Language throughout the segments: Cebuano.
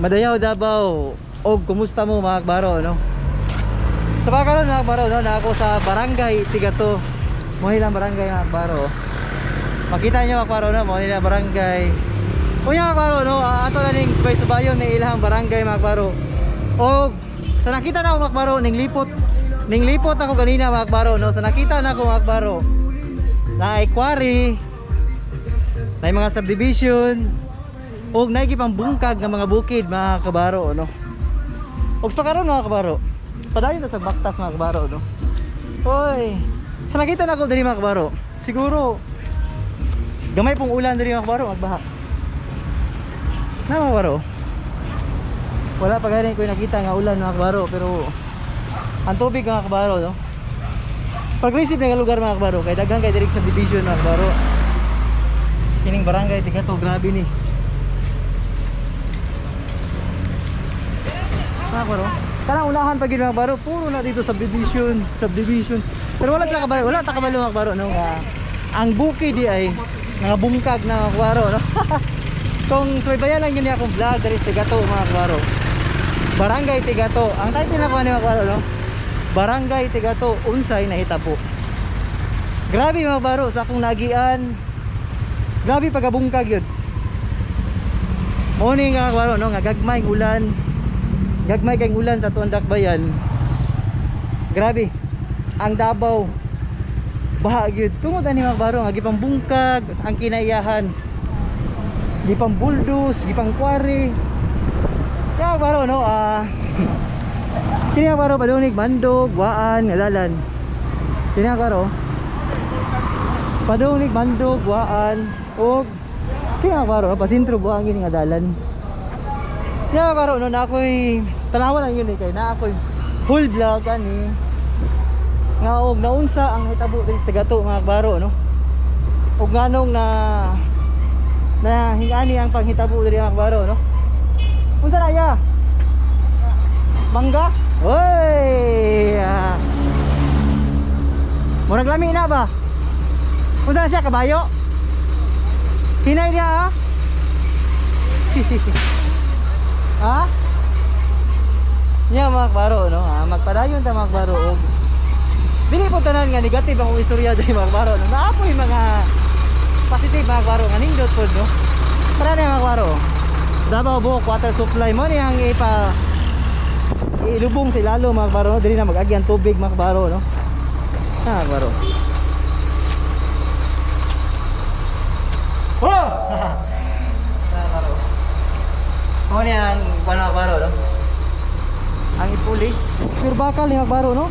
Madayaw Davao og kumusta mo mga kabaro, no? Sa pagkaron mga kabaro, no, na ako sa Barangay Tigato. Mo nilang barangay mga kabaro. Makita niyo mga kabaro, no, mo nilang barangay. Unya mga kabaro, no, ato na ning subay-subayon ni ilahang barangay mga kabaro. Og sa nakita na ako mga kabaro, ning lipot ako ganina mga kabaro, no, sa nakita na ako mga kabaro, naay quarry, naay mga subdivision, og naay gipang bungkag nga mga bukid mga kabaro, no. Og sa pagkaron mga kabaro, padayon ta sa baktas mga kabaro, no. Oy, sa nakita na ako diri mga kabaro, siguro gamay pong ulan diri mga kabaro, magbaha. Na mga kabaro, wala pa gani ko nakita nga ulan mga kabaro, pero ang tubig mga kabaro, no. Progressive na nga lugar mga kabaro, kay daghan kay diri sa subdivision mga kabaro. Kining Barangay Tigato, grabe ni. Mga kabaro, kanang unahan pa gyud mga kabaro, puro na dito subdivision, subdivision. Pero wala sila kabalo, wala ta kabalo mga kabaro, no, nga ang bukid di ay nga bungkag na mga kabaro, no. Kung subaybayan lang yun akong vlog diri sa Tigato mga kabaro. Barangay Tigato. Ang title na ko ani mga kabaro, no. Barangay Tigato, unsay nahitabo. Grabe mga kabaro sa akong nagian. Grabe pagabungkag yun. Mo ni nga kabaro, no, nga gagmay ang ulan. Gagmay kay ulan sa tuang Dakbayan. Grabe. Ang Davao baha gyud. Tungod ani mga kabaro nga gipambungkag ang kinaiyahan. Gipang buldos, gipang quarry. Kaya kabaro, no, kini kabaro padunig Mandog, Waan, Ngadalan. Kini kabaro padunig Mandog, Waan og kini kabaro pasintro buhangin nga dalan. Kaya kabaro, no, na ako'y tanawa lang yun eh, kay na ako'y full vlog ani nga og naunsa ang hitabo diri sa Tigato mga kabaro, no. Og nganong na na hingani ang panghitabo diri mga kabaro, no. Unsa na ya? Mangga? Oy! Murag lami na ba? Unsa na siya kabayo? Hinay niya ha? Ha? Nya mga kabaro, no? Magpadayon ta mga kabaro og dili po tanan nga negative akong istorya diri mga kabaro, no? Naapoy mga positive mga kabaro nga nindot pod, no? Tara na mga kabaro. Davao Buhok water supply mo ni ang ipa ilubong sa ilalo mga kabaro, no? Dili na mag-agi ang tubig mga kabaro, no? Ha, mga kabaro. Oh! Mga kabaro. Mo ni ang kuan mga kabaro, no? Ang ipuli. Pure bakal ni mga kabaro, no?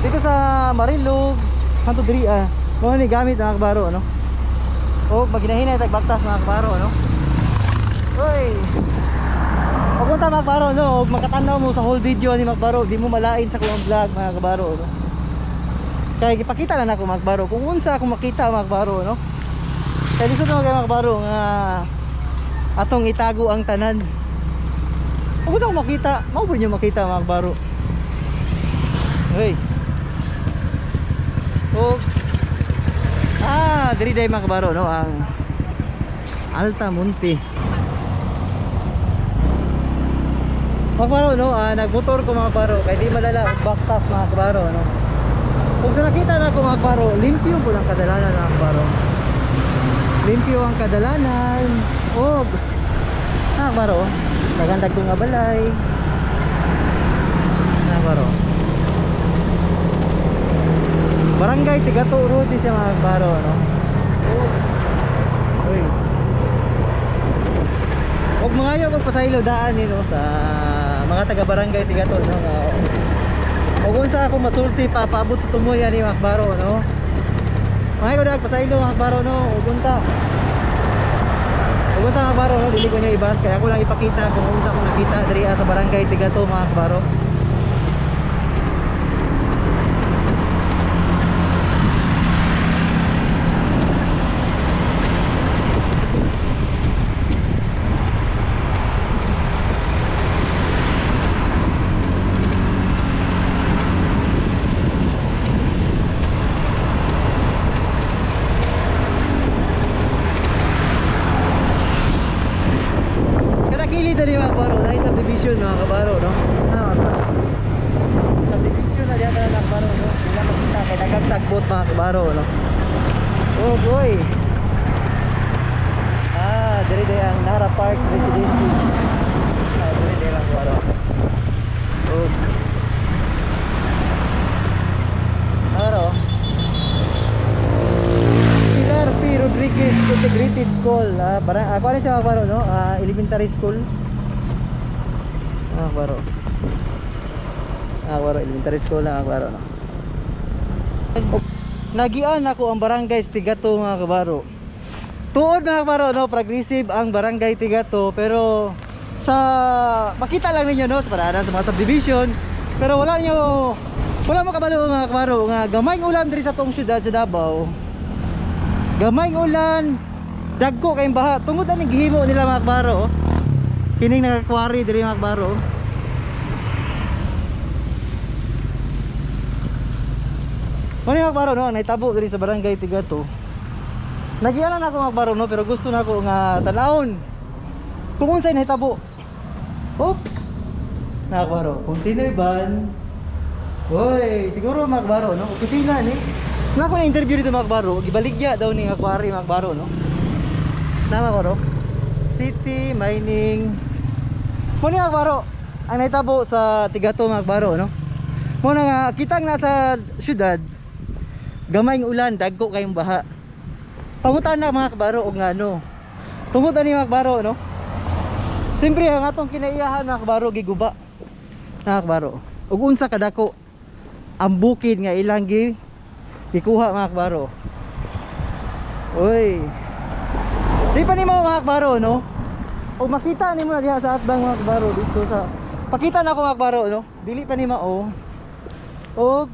Dito sa Marilog, hanto diri ah. Mo ni gamit mga kabaro, no? O maginahinay tag baktas mga kabaro, no? Oy. Papunta mga kabaro, no? Og makatanaw mo sa whole video ni mga kabaro, di mo malain sa akong vlog mga kabaro, no? Kay gipakita lang nako mga kabaro kung unsa akong makita mga kabaro, no? Kay lisod naman kay mga kabaro nga atong itago ang tanan. Kung unsa akong makita, mao ba niyo makita mga kabaro? Hoy. Og diri day mga kabaro, no, ang Alta Monte. Mga kabaro, no, nagmotor ko mga kabaro kay di madala og baktas mga kabaro, no. Kung sa nakita na ako mga kabaro, limpyo po ang kadalanan mga kabaro. Limpyo ang kadalanan. Og mga kabaro, daghan kong abalay. Mga kabaro. Barangay Tigato Road siya mga kabaro, no. Uy. Og mangayo og pasaylo daan ni, no, sa mga taga Barangay Tigato, no. Og unsa ako masulti pa paabot sa tumoy ani mga kabaro, no. Mangayo ko pasaylo mga kabaro, no. Og unta. Og unta mga kabaro, no, dili ko niyo ibas kaya ako lang ipakita kung unsa akong nakita diri sa Barangay Tigato mga kabaro. Bakilid na mga kabaro, na subdivision mga kabaro, no? Ah, mga kabaro. Subdivision na diyan mga kabaro, no? Wala makita kay daghang sagbot mga kabaro, no? Oh, boy. Ah, diri day ang Nara Park Residences. Ah, diri day mga kabaro. Oh. Kabaro. Pilar P. Rodriguez Integrated School. Ah, barang, ah, kuha siya mga kabaro, no? Ah, elementary school. Ah, kabaro. Ah, kabaro, elementary school na mga kabaro, no? Nagian ako ang barangay Tigato mga kabaro. Tuod mga kabaro, no, progressive ang barangay Tigato, pero sa makita lang ninyo, no, sa parada sa mga subdivision, pero wala mo kabalo mga kabaro nga gamay ulan diri sa tong syudad sa Davao. Gamay ulan, dagko kayong baha. Tungod aning gihimo nila mga kabaro, oh. Kining nagakwari diri mga kabaro. Muna mga kabaro, no, ang nahitabo diri sa barangay Tigato. Nagialan ako mga kabaro, no, pero gusto na ako nga tan-awon kung unsay nahitabo. Oops. Mga kabaro, container van. Hoy, siguro mga kabaro, no, opisina ni. Nga ako na interview dito mga kabaro, gibaligya daw ni nga kwari mga kabaro, no. Tama kabaro. City Mining. Muna mga kabaro, ang nahitabo sa Tigato mga kabaro, no. Muna nga kitang nasa syudad, gamay ng ulan, dagko kayong baha. Pangutan na mga kabaro og ngano. Tungod ani mga kabaro, no. Siyempre ang atong kinaiyahan mga kabaro giguba. Mga kabaro. Ug unsa kadako ang bukid nga ilang gikuha mga kabaro. Uy. Di pa nimo mga kabaro, no? O makita nimo na diha sa atbang mga kabaro dito sa pakita na ako mga kabaro, no? Dili pa nimo oh. Og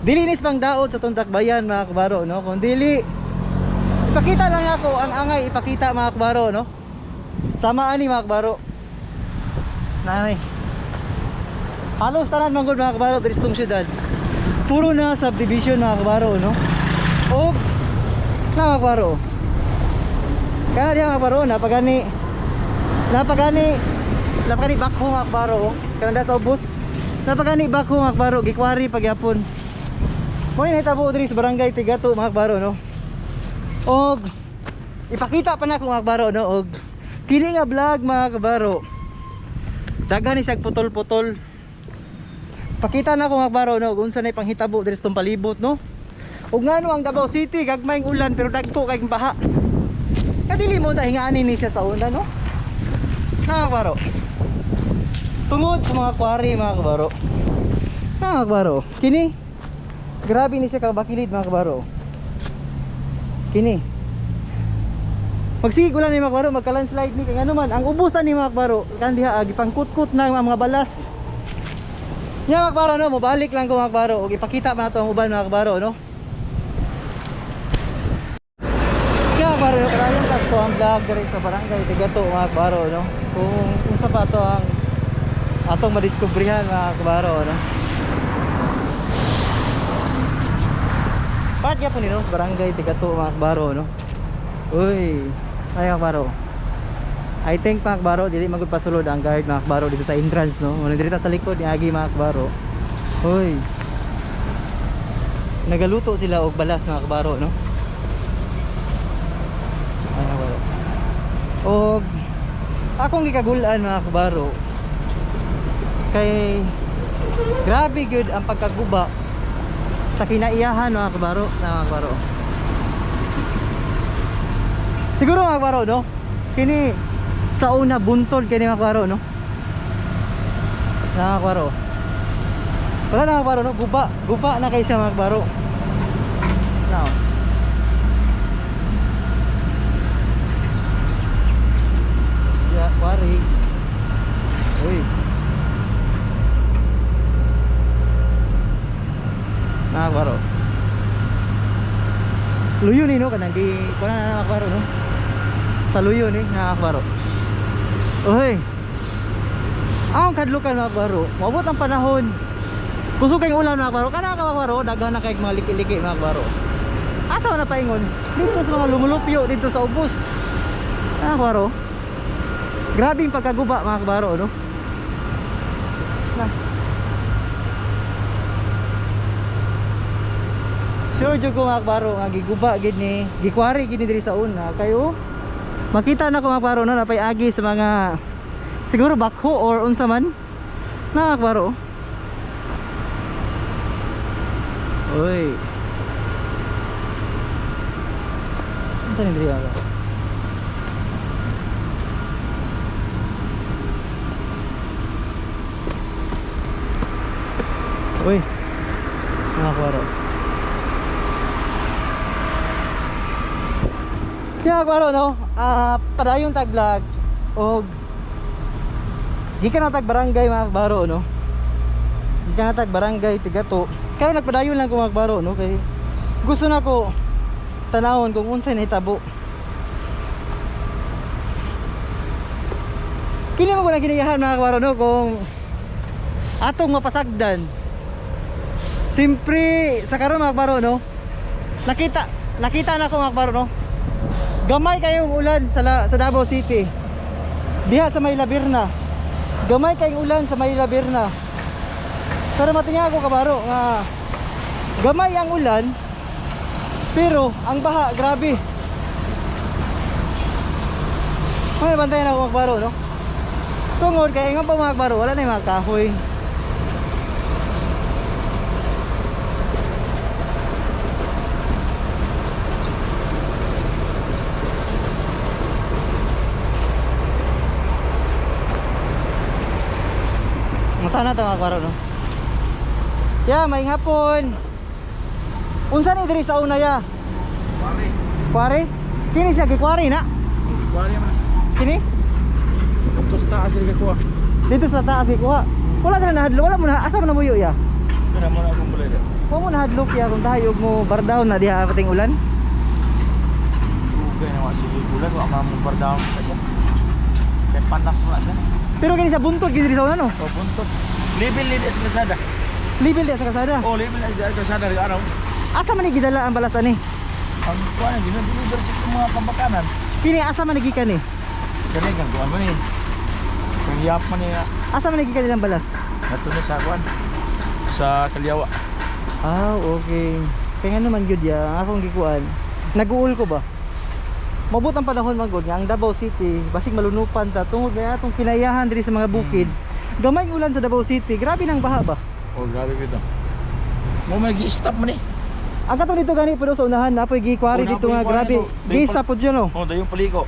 dili nis pang daot sa Tondak Bayan mga kabaro, no? Kung dili ipakita lang ako ang angay ipakita mga kabaro, no? Sama ani mga kabaro. Nanay. Halos tanan man gud mga kabaro diri sa tong syudad. Puro na subdivision mga kabaro, no? Og na mga kabaro. Kana diha mga kabaro, napagani bakho mga kabaro, oh. Kana sa ubos. Napagani bakho mga kabaro, gikwari pagyapon. Mo ni nahitabo diri sa barangay Tigato mga kabaro, no? Og ipakita pa nako mga kabaro, no? Og kini nga vlog mga kabaro, daghan ni siyag putol-putol. Pakita na ako mga kabaro, no, kung unsa na panghitabo diri sa tong palibot, no? Ug ngano ang Davao City gagmayng ulan pero dagko kay baha. Kadili mo ta hingaani ni siya sa una, no? Mga kabaro. Tungod sa mga kwari mga kabaro. Mga kabaro, kini grabe ni siya kabakilid mga kabaro. Kini magsige ulan ni mga kabaro, magka-landslide ni kay ngano man ang ubusan ni mga kabaro kan diha gipangkutkot na ang mga balas. Nya mga kabaro, no, mobalik lang ko mga kabaro og ipakita pa nato ang uban mga kabaro, no. Kaya mga kabaro, karayon tas to ang vlog diri sa barangay Tigato mga kabaro, no. Kung unsa pa to ang atong madiskubrehan mga kabaro, no. Part gyapon ni, no, barangay Tigato mga kabaro, no. Uy, ay mga kabaro. I think mga kabaro dili magud pasulod ang guard mga kabaro dito sa entrance, no. Muna diri ta sa likod niagi mga kabaro. Uy. Nagaluto sila og balas mga kabaro, no. Ay mga kabaro. Og akong gikagulan mga kabaro kay grabe gyud ang pagkaguba sa kinaiyahan mga kabaro, na mga kabaro. Siguro mga kabaro, no, kini sa una buntod kini mga kabaro, no. Mga kabaro, wala na mga kabaro, no, guba, guba na kay siya mga kabaro. Now, ya, wari. Uy. Mga kabaro. Luyo ni, no, kanang di kuan na mga kabaro, no. Sa luyo ni mga kabaro. Uy. Ang kadlukan mga kabaro, moabot ang panahon. Kusog kay ulan mga kabaro, kana ka mga kabaro, daghan na kay mga liki-liki mga kabaro. Asa na paingon? Dito sa mga lumulupyo dito sa ubos. Ah, kabaro. Grabe yung pagkaguba mga kabaro, no? Na. Sure jud ko mga kabaro nga giguba gid ni, gikwari gid ni diri sa una kayo. Makita na ko mga kabaro, no, napay agi sa mga siguro bakho or unsa man. Na mga kabaro. Oy. Unsa ni diri ako? Uy. Mga kabaro. Kaya kabaro, no? Padayon tag vlog og gikan na tag barangay mga kabaro, no? Gikan na tag barangay Tigato. Karon nagpadayon lang ko mga kabaro, no? Kay gusto na ko tanawon kung unsay nahitabo. Kini mo na ginayahan mga kabaro, no? Kung atong mapasagdan. Siyempre sa karon mga kabaro, no? Nakita na ko mga kabaro, no? Gamay kayong ulan sa Davao City. Diha sa may Labirna. Gamay kayong ulan sa may Labirna. Pero matinga ako kabaro nga gamay ang ulan pero ang baha grabe. May bantayan ako mga kabaro, no? Tungod kay ingon pa mga kabaro, wala na yung mga kahoy. Mata na ta mga kabaro, no? Ya, may hapon. Unsa ni diri sa una ya? Kuwari. Kuwari? Kini siya gikwari na. Kuwari man. Kini? Dito sa taas sila kuha. Dito sa taas gikuha. Wala sila nahadlok, wala mo na asa man na muyo ya? Pero mo na akong balay. Wa mo nahadlok ya kung tayo mo bardaw na diha pating ulan. Ugay na wa sige ulan wa man mo bardaw ka siya. Kay panas mo na siya. Pero kini sa buntod gid diri sa una, no? O buntot. Level ni sa kalsada. Level diha sa kalsada. Oh, level na sa kalsada ri araw. Asa man ni gidala ang balas ani? Ang kuha na gina-deliver sa mga pambakanan. Kini asa man ni gikan ni? Kani kang kuha mo ni. Kang yap man ni Asa man ni gikan nilang balas? nato na sa kuan. Sa Kalyawa. Ah, okay. Kaya nga naman gyud ya, ang akong gikuan. Nag-uul ko ba? Mabot ang panahon man gud nga ang Davao City basig malunupan ta tungod kay atong kinayahan diri sa mga bukid. Gamay ang ulan sa Davao City, grabe nang baha ba? Oh, grabe bitaw. Mo man gi-stop man ni. Ang katong dito gani pero sa unahan napoy gikwari Oh, dito nga napoy grabe. gikwari dito. Gi-stop pod siya, no. Oh, dayong paliko.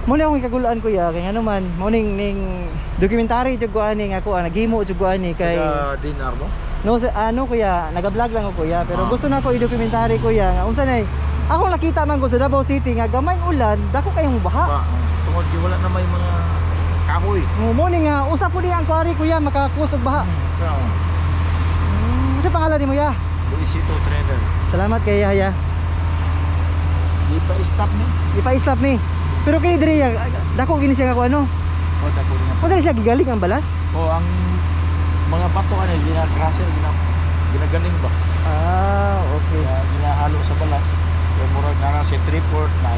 Mo ni akong ikagulaan kuya kay ngano man mo ning ning documentary jud ko ani nga ako naghimo jud ko ani kay Taga dinar mo. no sa, ano kuya, naga-vlog lang ako kuya pero Ah. gusto na ako i-documentary kuya nga unsa nay ako nakita man ko sa Davao City nga gamay ulan dako kayong baha. Ba, tungod gi wala na may mga kahoy. Mo ni nga usa po ni ang kwari kuya makakus og baha. Kao. Unsa pangalan nimo ya? Luisito Trader. Salamat kay Yaya. Di pa stop ni. Ipa-stop ni. Pero kini diri ya, dako gini siya nga ano. Oh, dako nga. Unsa ni siya gigaling ang balas? Oh, ang mga bato ani gina crusher gina ginagaling ba? Ah, okay. Kaya ginahalo sa balas. Kaya murag na si 3/4 na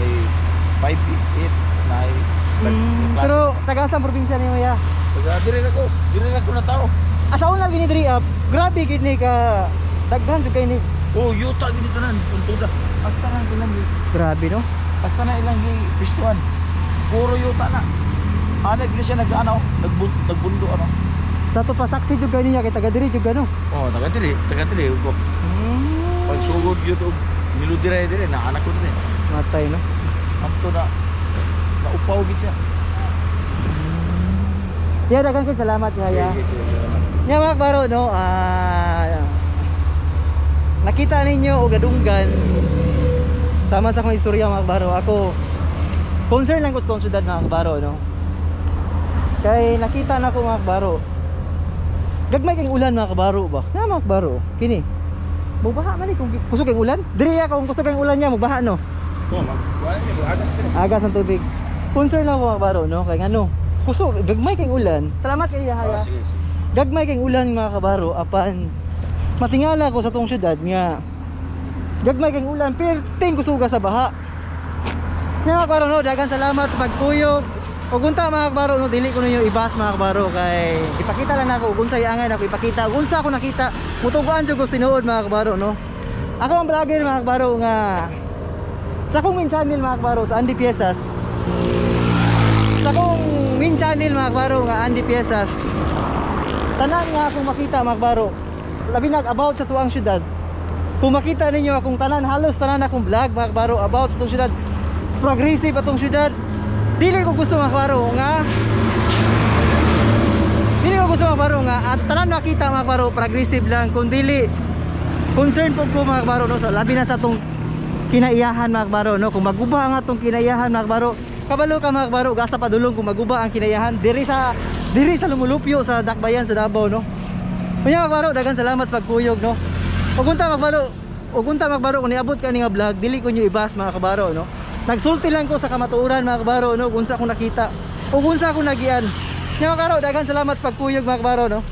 5 8 na Pero taga sa probinsya nimo ya? taga diri na ko na tao. Asa una gini diri up. Grabe gid ni ka daghan jud kay ni. Oh, yuta gini tanan, untuda. Hasta na ilang Grabe no. hasta na ilang gi pistuan. Puro yuta na. Ana gini siya nag-ano, nagbundo ano. Sa to pa saksi jud kay niya kay taga diri jud ano. Oh, taga diri ko. Pagsugod yun og niludire dire na anak ko dire. Matay no. Amto na naupaw gid siya. Ya daghan kay salamat yaya. Nya mga kabaro no, nakita ninyo og gadunggan sama sa akong istorya mga kabaro. Ako concern lang ko sa tong syudad mga kabaro no. Kay nakita na ko mga kabaro. Gagmay kay ulan mga kabaro ba? Na mga kabaro, kini. Mubaha man ni kung kusog kay ulan. Diri ya kung kusog kay ulan niya mubaha no. Oh, magkuan ni agas dire. Agas ang tubig. Concern lang ako mga kabaro no kay ngano. Kusog gagmay kay ulan. Salamat kay Yahaya. Oh, sige, sige. Gagmay kay ulan mga kabaro apan matingala ko sa tong syudad nga gagmay kay ulan perting kusuga sa baha. Nga mga kabaro no, daghang salamat sa pagkuyog. Ug unta, mga kabaro no, dili ko ninyo i-bash, mga kabaro, kay ipakita lang nako ug unsay angay nako ipakita ug unsa ako nakita. Mutuguan jud ko sa tinuod, mga kabaro no. Ako ang vlogger, mga kabaro, nga sa akong main channel, mga kabaro, sa Andy Piezas. Sa akong main channel, mga kabaro, nga Andy Piezas. Tanan nga akong makita, mga kabaro, labi nag about sa tuang syudad. Kung makita ninyo akong tanan, halos tanan akong vlog, mga kabaro, about sa tuang syudad, progressive atong syudad. Dili ko gusto, mga kabaro, nga dili ko gusto, mga kabaro, nga at tanan makita, mga kabaro, progressive lang, kung dili concern po ko, mga kabaro no, labi na sa atong kinaiyahan, mga kabaro no. Kung maguba ang atong kinaiyahan, mga kabaro, kabalo ka, mga kabaro, gasa padulong kung maguba ang kinaiyahan diri sa lumulupyo sa Dakbayan sa Davao no. Unya, mga kabaro, daghang salamat sa pagkuyog no. Ug unta, mga kabaro, ug unta, mga kabaro, kung niabot ka ni nga vlog, dili ko nyo i-bash, mga kabaro no. Nagsulti lang ko sa kamatuoran, mga kabaro no, kung unsa akong nakita ug unsa akong nagian. Nya, mga kabaro, daghang salamat sa pagkuyog, mga kabaro no.